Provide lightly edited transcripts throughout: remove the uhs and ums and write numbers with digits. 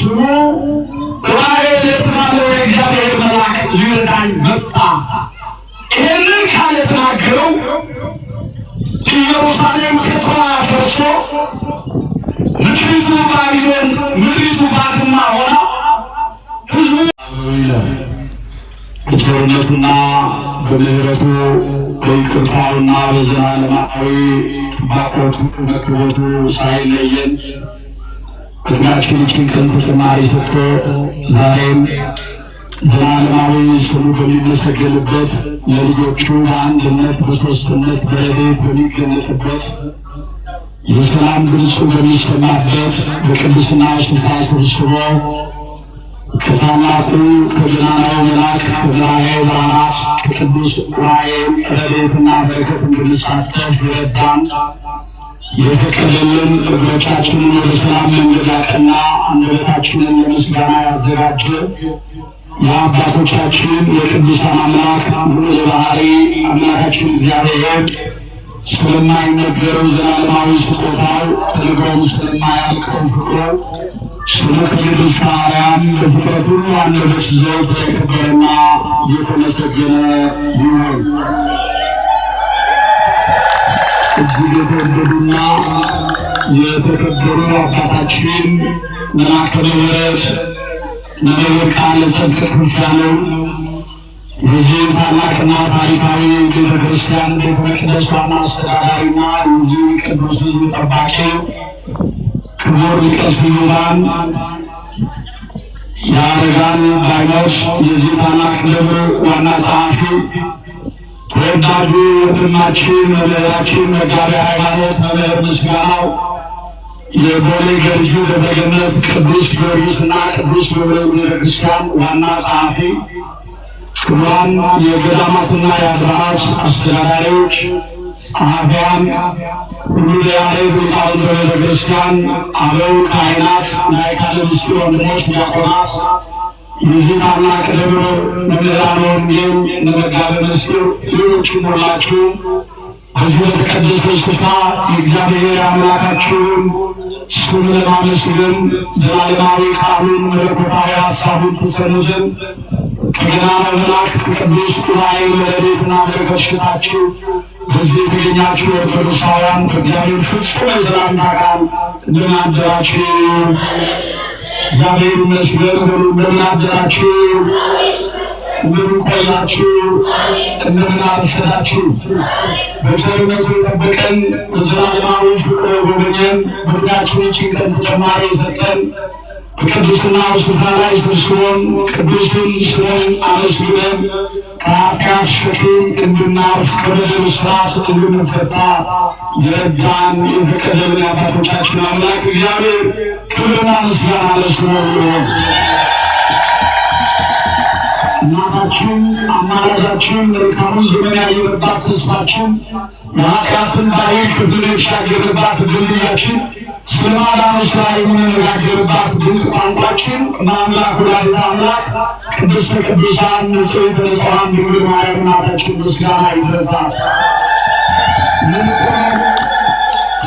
ስሙ ዑራኤል የተባለው የእግዚአብሔር መልአክ ሊረዳኝ መጣ። ይህንን ቃል የተናገረው ኢየሩሳሌም ቅጥሯ ፈርሶ ምድሪቱ ባቢሎን ምድሪቱ ባድማ ሆና ሕዝቡ በቸርነቱና በምሕረቱ በይቅርታውና በዘላለማዊ ጥባቆቱ መክቦቱ ሳይለየን እድሜያችን ይህችን ቀን ተጨማሪ ሰጥቶ ዛሬም ዘላለማዊ ስሙ በሚመሰገንበት፣ ለልጆቹ በአንድነት በሦስትነት በረድኤት በሚገለጥበት፣ የሰላም ድምፁ በሚሰማበት በቅድስና ስፍራ ሰብስቦ ከታላቁ ከገናናው መልአክ ከመራሔ ብርሃናት ከቅዱስ ዑራኤል ረድኤትና በረከት እንድንሳተፍ የረዳን፣ የፈቀደልን፣ እግሮቻችንን ወደ ሰላም መንገድ ያቀና፣ አንደበታችንን ለምስጋና ያዘጋጀ የአባቶቻችን የቅዱሳን አምላክ ልዑለ ባሕርይ አምላካችን እግዚአብሔር ስለማይነገረው ዘላለማዊ ስጦታው፣ ተነግሮም ስለማያልቀው ፍቅሩ ስሙ ከምድር እስከ አርያም በፍጥረት ሁሉ አንደበት ዘወትር የከበረና የተመሰገነ ይሁን። እጅግ የተወደዱና የተከበሩ አባታችን መልአከ ምሕረት መምህር ቃለ ጽድቅ ከፍያለው፣ የዚህ ታላቅና ታሪካዊ ቤተ ክርስቲያን ቤተ መቅደስ ዋና አስተዳዳሪና የዚህ ቅዱስ ሕዝብ ጠባቂ ክቡር ሊቀ ስዩማን የአረጋን ዳኞች የዚህ ታላቅ ደብር ዋና ጸሐፊ፣ ተወዳጁ ወንድማችን መምህራችን መጋቤ ሃይማኖት መምህር ምስጋናው፣ የቦሌ ገርጂ ደብረገነት ቅዱስ ጊዮርጊስና ቅዱስ ገብርኤል ቤተክርስቲያን ዋና ጸሐፊ፣ ክቡራን የገዳማትና የአድባራት አስተዳዳሪዎች፣ ጸሐፊያን፣ ሁሉ ያሬድ ሊቃውንተ ቤተክርስቲያን፣ አበው ካህናት፣ ላእካነ ምስጢር ወንድሞች ዲያቆናት፣ የዚህ ታላቅ ደብር መምህራነ ወንጌል፣ መጋቤ ምስጢር፣ ሌሎችም ሁላችሁ በዚህ በተቀደሰ ስፍራ የእግዚአብሔር አምላካችሁን ስም ለማመስገን፣ ዘላለማዊ ቃሉን መለኮታዊ ሀሳቡን ትሰሙ ዘንድ ከገናናው መልአክ ከቅዱስ ዑራኤል ረድኤትና በረከት ሽታችሁ በዚህ የተገኛችሁ ኦርቶዶክሳውያን በእግዚአብሔር ፍጹም የሰላምታ ቃል እንደምን አደራችሁ? እግዚአብሔር ይመስገን። እንደምን አደራችሁ? እንደምን ቆያችሁ? እንደምን አረፈዳችሁ? በቸርነቱ የጠበቀን፣ በዘላለማዊ ፍቅሩ የጎበኘን፣ በዕድሜያችን ይህችን ቀን ተጨማሪ የሰጠን፣ በቅድስናው ስፍራ ላይ ሰብስቦን ቅዱሱን ስሙን አመስግነን ከኃጢአት ሸክም እንድናርፍ፣ ከበደል እስራት እንድንፈታ የረዳን፣ የፈቀደልን የአባቶቻችን አምላክ እግዚአብሔር ክብርና ምስጋና ለስሙ ይሁን። እናታችን አማላጃችን፣ መልካሙን ዘመን ያየንባት ተስፋችን፣ የኃጢአትን ባህር ክፍል የተሻገርንባት ድልድያችን፣ ስለ ማዳኑ ሥራ የምንነጋገርባት ድንቅ ቋንቋችን ማምላክ ወላዲተ አምላክ ቅድስተ ቅዱሳን ንጽሕተ ንጹሐን ድንግል ማርያም እናታችን ምስጋና ይድረሳት።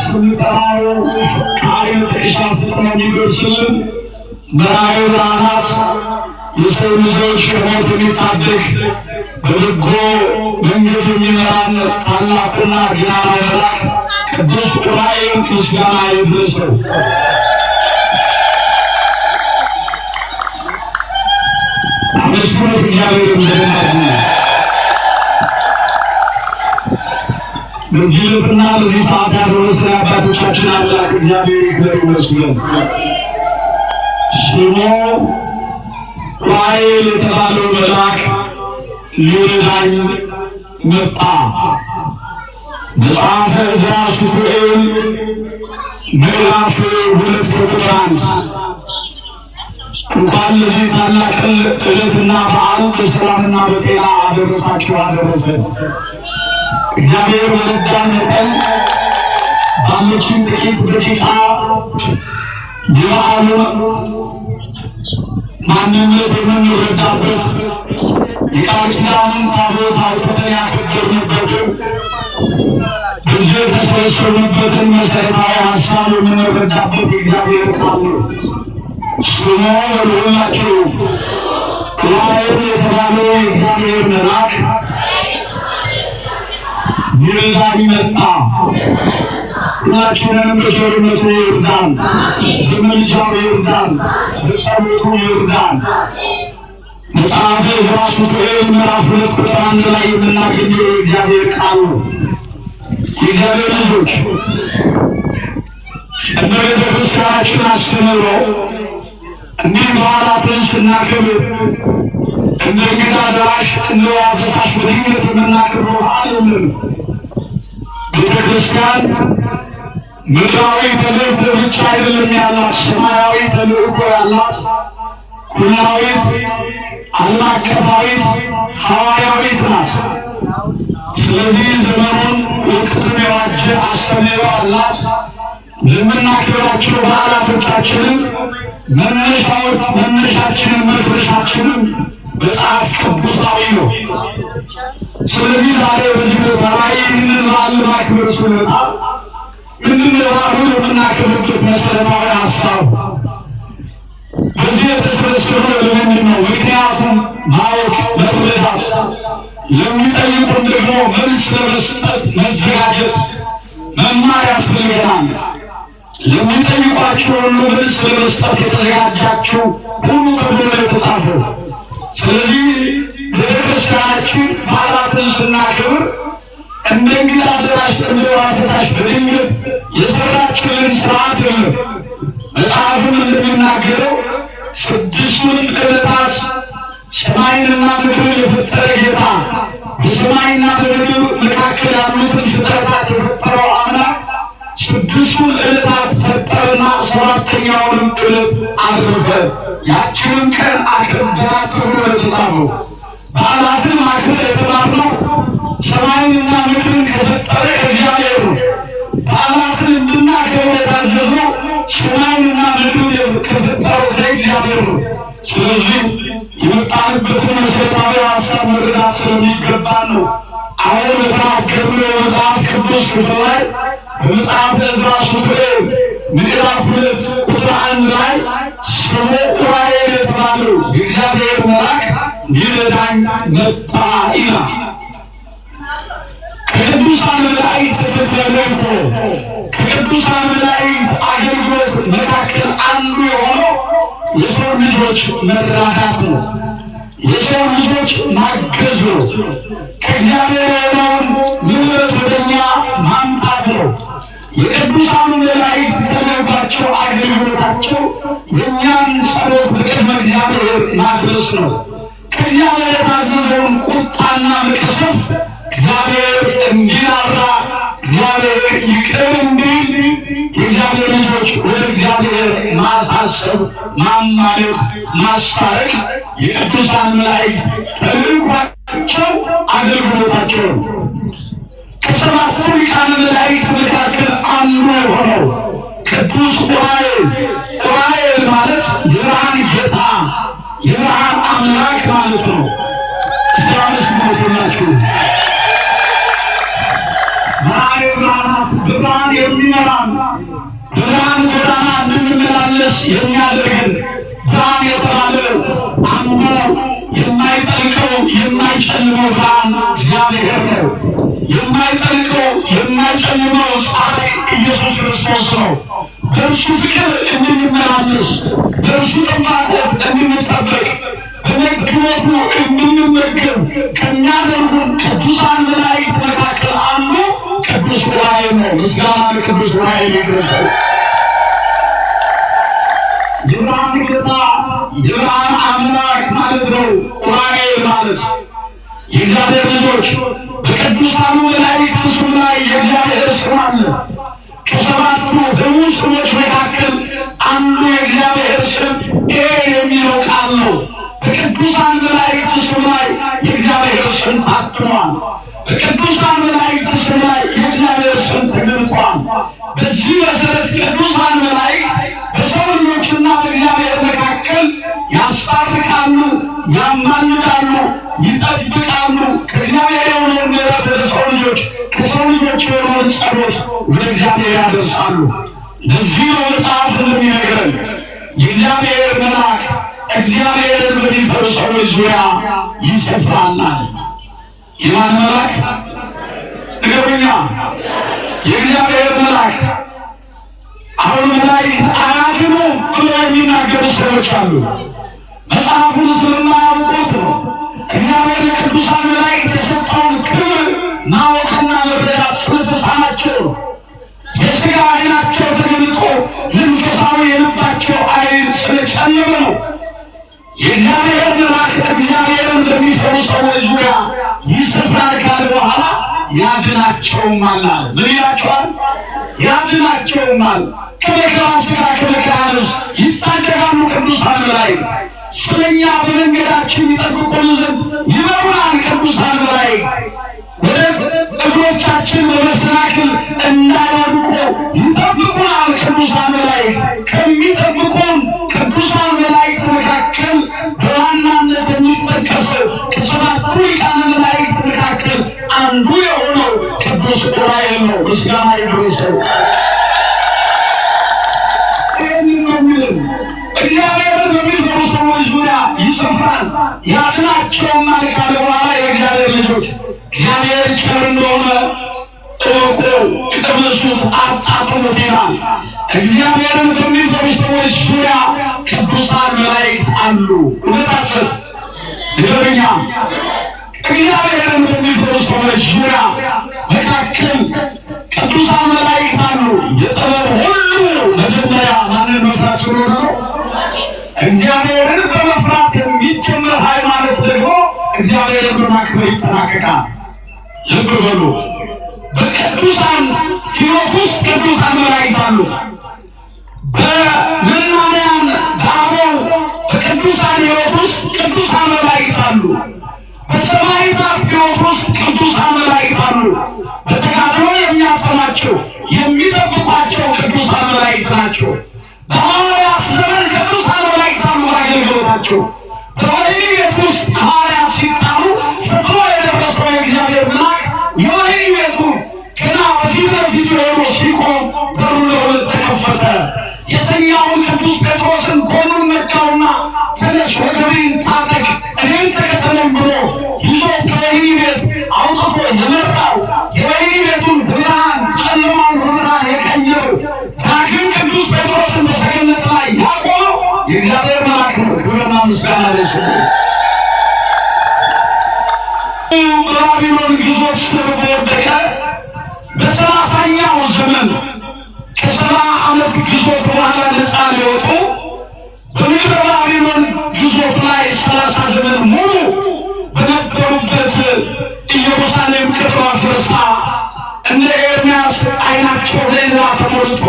ስንጠራው ከዓይነ ጥቅሻ ፈጥኖ የሚደርስልን መራሔ ብርሃናት፣ የሰው ልጆች ከሞት የሚታደግ፣ በበጎ መንገድ የሚመራን ታላቁና ገናናው መልአክ ቅዱስ ዑራኤል ምስጋና ይድረሰው። አመስግኑት እግዚአብሔርን በደንብ። በዚህ ዕለትና በዚህ ሰዓት ያደረሰን አባቶቻችን አምላክ እግዚአብሔር ይክበር ይመስገን። ስሙ ዑራኤል የተባለው መልአክ ሊረዳኝ መጣ። መጽሐፈ ዕዝራ ሱቱኤል ምዕራፍ 2 ቁጥር 1። እንኳን ለዚህ ታላቅ ዕለትና በዓል በሰላምና በጤና አደረሳችሁ አደረሰን። እግዚአብሔር በረዳን መጠን ባለችን ጥቂት ደቂቃ የበዓሉን ማንነት የምንረዳበት፣ የቃል ኪዳኑን ታቦት አውጥተን ያከበርንበትን፣ በዚህ የተሰበሰብንበትን መሰረታዊ ሀሳብ የምንረዳበት የእግዚአብሔር ቃል ነው። ስሙ በሉላችሁ ዑራኤል የተባለው የእግዚአብሔር መልአክ ሊረዳን መጣ። ሁላችንንም በቸርነቱ ይርዳን፣ በምልጃው ይርዳን፣ በጸሎቱ ይርዳን። መጽሐፈ ዕዝራ ሱቱኤል ምዕራፍ 2 ቁጥር 1 ላይ የምናገኘው የእግዚአብሔር ቃል ነው። የእግዚአብሔር ልጆች፣ እንደ ቤተ ክርስቲያናችን አስተምህሮ እንዲህ በዓላትን ስናከብር እንደ እንግዳ ደራሽ፣ እንደ ውሃ ፈሳሽ በድንገት የምናከብረው በዓል የለም። ቤተ ክርስቲያን ምድራዊ ተልእኮ ብቻ አይደለም ያላት፣ ሰማያዊ ተልእኮ ያላት ኩላዊት፣ ዓለም አቀፋዊት፣ ሐዋርያዊት ናት። ስለዚህ ዘመኑን ወቅቱን የዋጀ አስተምህሮ አላት። ለምናከብራቸው በዓላቶቻችንም መነሻዎች መነሻችንን መድረሻችንም መጽሐፍ ቅዱሳዊ ነው። ስለዚህ ዛሬ በዚህ ቦታ ላይ ይህንን በዓል ለማክበር ስንመጣ ምንድን ነው በዓሉን የምናከብርበት መሰረታዊ ሀሳብ? በዚህ የተሰበሰብነው ለምንድን ነው? ምክንያቱም ማወቅ፣ መረዳት፣ ለሚጠይቁን ደግሞ መልስ ለመስጠት መዘጋጀት፣ መማር ያስፈልገናል። ለሚጠይቋቸው ሁሉ መልስ ለመስጠት የተዘጋጃችሁ ሁሉ ተብሎ ነው የተጻፈው። ስለዚህ ቤተክርስቲያናችን በዓላትን ስናከብር እንደ እንግዳ ደራሽ፣ እንደ ውሃ ፈሳሽ በድንገት የሰራችልን ስርዓት የለም። መጽሐፍም እንደሚናገረው ስድስቱን ዕለታት ሰማይንና ምድርን የፈጠረ ጌታ፣ በሰማይና በምድር መካከል ያሉትን ፍጥረታት የፈጠረው አምላክ ስድስቱን ዕለታት ፈጠረና ሰባተኛውንም ዕለት አረፈ፣ ያችንም ቀን አከበራት ተብሎ ነው የተጻፈው። በዓላትን ማክበር የተማርነው ሰማይንና ምድርን ከፈጠረ ከእግዚአብሔር ነው። በዓላትን እንድናከብር የታዘዝነው ሰማይንና ምድርን ከፈጠረው ከእግዚአብሔር ነው። ስለዚህ የመጣንበትን መሰረታዊ ሀሳብ መረዳት ስለሚገባን ነው። አሁን በተናገርነው የመጽሐፍ ቅዱስ ክፍል ላይ በመጽሐፈ ዕዝራ ሱቱኤል ምዕራፍ 2 ቁጥር 1 ላይ ስሙ ዑራኤል የተባለው የእግዚአብሔር መልአክ ሊረዳኝ መጣ ይላል። ከቅዱሳን መላእክት ተልእኮ፣ ከቅዱሳን መላእክት አገልግሎት መካከል አንዱ የሆነው የሰው ልጆች መራዳት ነው። የሰው ልጆች ማገዝ ነው። ከእግዚአብሔር የሆነውን ምሕረት ወደኛ ማምጣት ነው። የቅዱሳኑ መላእክት ተልእኳቸው፣ አገልግሎታቸው የእኛን ጸሎት በቅድመ እግዚአብሔር ማድረስ ነው። ከእግዚአብሔር የታዘዘውን ቁጣና መቅሰፍት እግዚአብሔር እንዲራራ፣ እግዚአብሔር ይቅር እንዲል የእግዚአብሔር ልጆች ወደ እግዚአብሔር ማሳሰብ፣ ማማለድ፣ ማስታረቅ የቅዱሳን መላእክት ተልእኳቸው፣ አገልግሎታቸው ነው። ከሰባቱ ሊቃነ መላእክት መካከል አንዱ የሆነው ቅዱስ ዑራኤል፣ ዑራኤል ማለት የብርሃን ጌታ፣ የብርሃን አምላክ ማለት ነው። እስቲ አመስግኑት። ብርሃን ብርሃናት፣ በብርሃን የሚመራን፣ በብርሃን ጎዳና እንድንመላለስ የሚያደርገን ብርሃን የተባለ አንዱ የማይጠልቀው የማይጨልመው ብርሃን እግዚአብሔር ነው። የማይጠልቀው የማይጨልመው ፀሐይ ኢየሱስ ክርስቶስ ነው። በእርሱ ፍቅር እንድንመላለስ፣ በእርሱ ጥባቆት እንድንጠበቅ፣ በመግቦቱ እንድንመገብ ከሚያደርጉን ቅዱሳን መላእክት መካከል አንዱ ቅዱስ ዑራኤል ነው። ምስጋና ለቅዱስ ዑራኤል ይድረሰው። የብርሃን ጌታ፣ የብርሃን አምላክ ማለት ነው ዑራኤል ማለት። የእግዚአብሔር ልጆች፣ በቅዱሳኑ መላእክት ስም ላይ የእግዚአብሔር ስም አለ። ከሰባቱ ህቡዕ ስሞች መካከል አንዱ የእግዚአብሔር ስም ኤል የሚለው ቃል ነው። በቅዱሳን መላእክት ስም ላይ የእግዚአብሔር ስም ታትሟል። በቅዱሳን መላእክት ስም ላይ የእግዚአብሔር ስም ተገልጧል። በዚህ መሰረት ቅዱሳን መላእክት በሰው ልጆችና በእግዚአብሔር መካከል ያስታርቃሉ፣ ያማልዳሉ፣ ይጠብቃሉ። ከእግዚአብሔር የሆነውን ምሕረት ወደ ሰው ልጆች፣ ከሰው ልጆች የሆነውን ጸሎት ወደ እግዚአብሔር ያደርሳሉ። ለዚህ ነው መጽሐፍ እንደሚነግረን የእግዚአብሔር መልአክ እግዚአብሔርን በሚፈሩ ሰዎች ዙሪያ ይሰፍራል አለ። የማን መልአክ ንገሩኛ? የእግዚአብሔር መልአክ። አሁን መላእክት አያድኑም ብሎ የሚናገሩ ሰዎች አሉ። መጽሐፉን ስለማያውቁት ነው። እግዚአብሔር ቅዱሳን መላእክት የሰጠውን ክብር ማወቅና መረዳት ስለተሳናቸው ነው። የሥጋ ዓይናቸው ተገልጦ መንፈሳዊ የልባቸው ዓይን ስለጨለመ ነው። የእግዚአብሔር መልአክ እግዚአብሔርን በሚፈሩ ሰዎች ዙሪያ ይሰፍራል ካለ በኋላ ያድናቸውማል አለ። ምን ይላቸዋል? ያድናቸውማል። ከመከራ ሥጋ ከመከራ ነፍስ ይታደጋሉ ቅዱሳን መላእክት። ስለኛ በመንገዳችን ይጠብቁን ዘንድ ይመሩናል ቅዱሳን መላእክት። ወደ እግሮቻችን በመሰናክል እንዳይወድቁ ይጠብቁናል ቅዱሳን መላእክት። ከሚጠብቁን ቅዱሳን መላእክት መካከል በዋናነት የሚጠቀሰው ከሰባቱ ሊቃነ መላእክት መካከል አንዱ የሆነው ቅዱስ ዑራኤል ነው። ምስጋና ይድረሰው። ይህንን ነው የሚልን። እግዚአብሔርን በሚፈሩ ሰዎች ዙሪያ ይሰፍራል ያድናቸውማል ካለ በኋላ የእግዚአብሔር ልጆች እግዚአብሔር ቸር እንደሆነ እወቁ፣ ቅመሱት፣ አጣጥሙት ይላል። እግዚአብሔርን በሚፈሩ ሰዎች ዙሪያ ቅዱሳን መላእክት አሉ። እውነት ሐሰት ንገሩኛ። እግዚአብሔርን በሚፈሩ ሰዎች ዙሪያ መካከል ቅዱሳን መላእክት አሉ። የጥበብ ሁሉ መጀመሪያ ማንን መፍራት ስለሆነ ነው? እግዚአብሔርን በመፍራት የሚጀምር ሃይማኖት ደግሞ እግዚአብሔርን በማክበር ይጠናቀቃል። ልብ በሉ። በቅዱሳን ሕይወት ውስጥ ቅዱሳን መላእክት አሉ። በመናንያን በአበው በቅዱሳን ሕይወት ውስጥ ቅዱሳን መላእክት አሉ። በሰማዕታት ሕይወት ውስጥ ቅዱሳን መላእክት አሉ። በተጋድሎ የሚያጸናቸው የሚጠብቋቸው ቅዱሳን መላእክት ናቸው። በሐዋርያት ዘመን ቅዱሳን መላእክት አሉ በአገልግሎታቸው። በወህኒ ቤት ውስጥ ሐዋርያት ሲጣሉ ፈጥኖ የደረሰው የእግዚአብሔር መልአክ የወህኒ ቤቱ ገና በፊት ለፊቱ ሆኖ ሲቆም በሩ ለሁለት ተከፈተ። የተኛውን ቅዱስ ጴጥሮስን ጎኑን መታውና ተነስ፣ ወገብህን ታጠቅ፣ እኔን ተከተለኝ ብሎ ይዞት ከወህኒ ቤት አውጥቶ የመራው የወህኒ ቤቱን ብርሃን ጨለማውን በብርሃን የቀየረው ዳግም ቅዱስ ጴጥሮስን በሰገነት ላይ ያቆመው የእግዚአብሔር መልአክ ነው። ክብርና ምስጋና ለስሙ። በባቢሎን ግዞት ስር በወደቀ በ30ኛው ዘመን ከ70 ዓመት ግዞት በኋላ ነፃ ሊወጡ በምድረ ባቢሎን ግዞት ላይ 30 ዘመን ሙሉ በነበሩበት ኢየሩሳሌም ቅጥሯ ፈርሳ እንደ ኤርምያስ ዓይናቸው በእንባ ተሞልቶ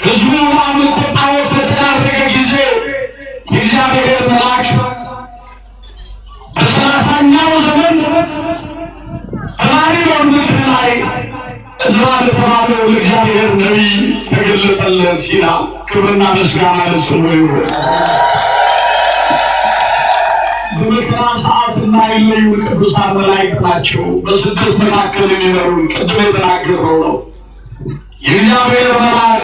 ሕዝቡ ለአምልኮ ጣዖት በተዳረገ ጊዜ የእግዚአብሔር መልአክ በ30ኛው ዘመን በባቢሎን ምድር ላይ ዕዝራ ለተባለው ለእግዚአብሔር ነቢይ ተገለጠለት ይላል። ክብርና ምስጋና ለስሙ ይሁን። በመከራ ሰዓት የማይለዩን ቅዱሳን መላእክት ናቸው። በስደት መካከል የሚመሩን ቅድም የተናገረው ነው። የእግዚአብሔር መልአክ